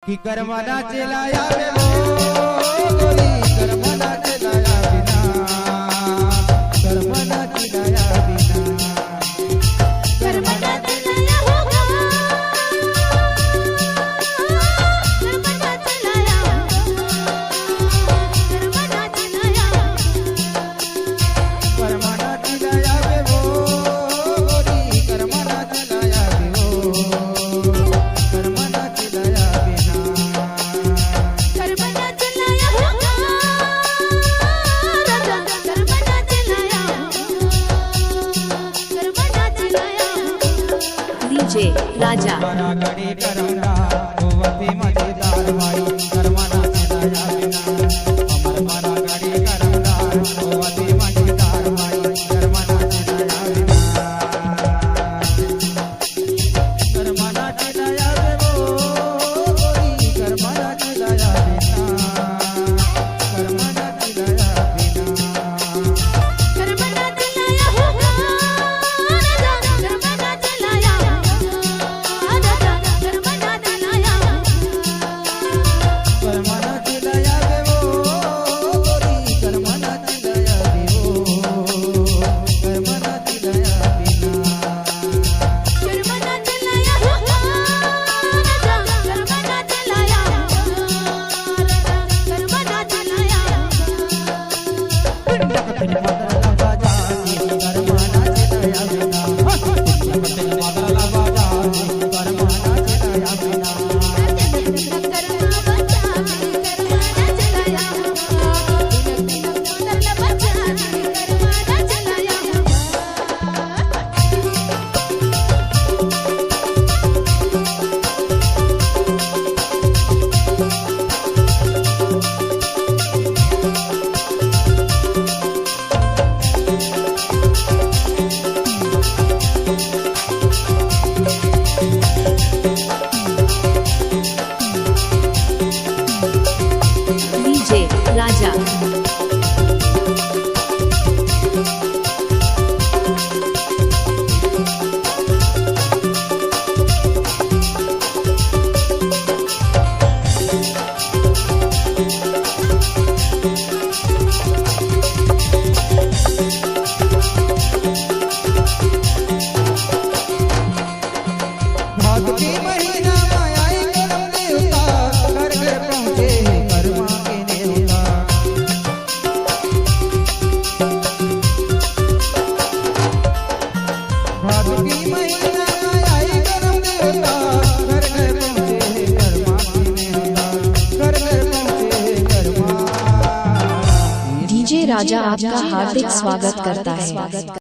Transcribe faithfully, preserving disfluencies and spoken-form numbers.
कि कर्मा नाचे ला आवे वो गोरी, कर्मा नाचे ला आवे ना, कर्मा नाचे ला आवे ना। DJ राजा। DJ राजा। भादो के महीना म आई करम देवता, घर घर पहुँचे हे करमा के नेवता। भादो के महीना म आई करम देवता, घर घर पहुँचे हे करमा के नेवता, घर घर पहुँचे हे करमा। DJ राजा आपका हार्दिक स्वागत करता है।